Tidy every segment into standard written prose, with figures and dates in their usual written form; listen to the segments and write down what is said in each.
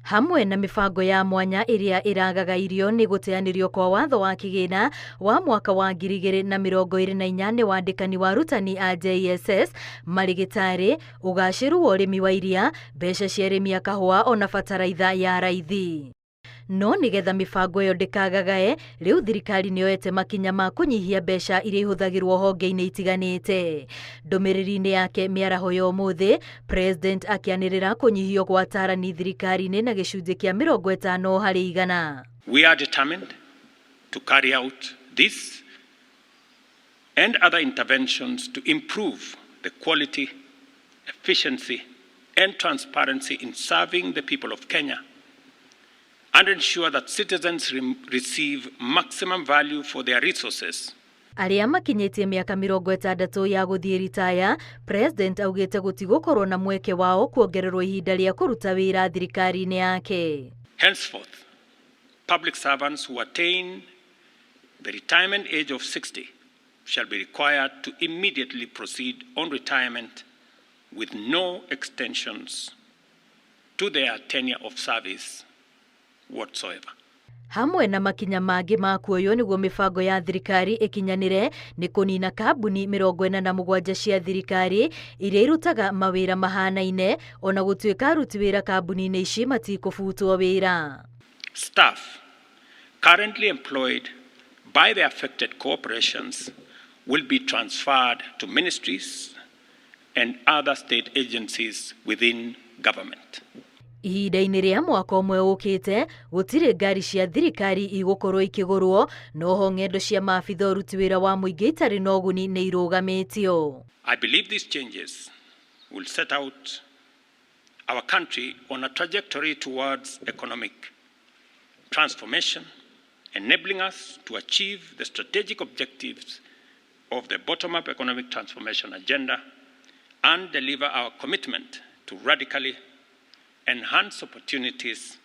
Hamwe na mĩbango ya mwanya ĩrĩa ĩragaga irio nĩ gũteanĩrio kwa watho wa kĩgĩna wa mwaka wa 2024 nĩ wandĩkani wa arutani a JSS, marĩgĩtarĩ, ũgacĩru wa ũrĩmi wa iria, mbeca cia arĩmi a kahũa ona bataraitha ya raithi. No nĩgetha mĩbango ĩyo ndĩkagagae, rĩu thirikari nĩyoete makinya ma kũnyihia mbeca iria ihũthagĩrwo honge-inĩ itiganĩte. Ndũmĩrĩri-inĩ yake mĩaraho ya ũmũthĩ, President akĩanĩrĩra kũnyihio gwa atarani thirikari-inĩ na gĩcunjĩ kĩa 50%. We are determined to carry out this and other interventions to improve the quality, efficiency, and transparency in serving the people of Kenya and ensure that citizens receive maximum value for their resources. Arĩa makinyĩtie mĩaka 60 ya gũthiĩ ritaya, President augĩte gũtigũkorwo na mweke wao kuongererwo ihinda rĩa kũruta wĩra thirikari-inĩ yake. Henceforth, public servants who attain the retirement age of 60 shall be required to immediately proceed on retirement with no extensions to their tenure of service whatsoever. Hamwe na makinya mangĩ ma kuoywo nĩguo mĩbango ya thirikari ĩkinyanĩre nĩ kũnina kambuni 47 cia thirikari iria irutaga mawĩra mahanaine, ona gũtuĩka aruti wĩra kambuni-inĩ ici matikũbutwo wĩra. Staff currently employed by the affected corporations will be transferred to ministries and other state agencies within government. Ihinda-inĩ rĩa mwaka ũmwe ũkĩte, gũtirĩ ngari cia thirikari igũkorwo ikĩgũrwo, noho ng'endo cia maabitha ũruti wĩra wa mũingĩ itarĩ na ũguni nĩ irũgamĩtio. I believe these changes will set out our country on a trajectory towards economic transformation, enabling us to achieve the strategic objectives of the bottom-up economic transformation agenda and deliver our commitment to radically enhance opportunities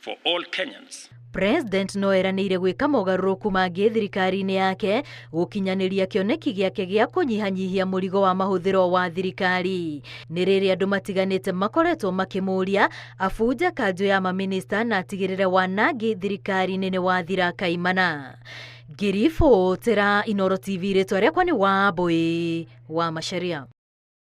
for all Kenyans. President no eranĩire gwĩka mogarũrũku mangĩ thirikari-inĩ yake gũkinyanĩria kĩoneki gĩake gĩa kũnyihanyihia mũrigo wa mahũthĩro wa thirikari. Nĩ rĩrĩ andũ matiganĩte makoretwo makĩmũria abunje kanjũ ya mamĩnĩsta na atigĩrĩre wanangi thirikari-inĩ nĩ wathira kaimana. Ngĩribotera Inooro TV, rĩtwa rĩakwa nĩ Wambui wa Macharia.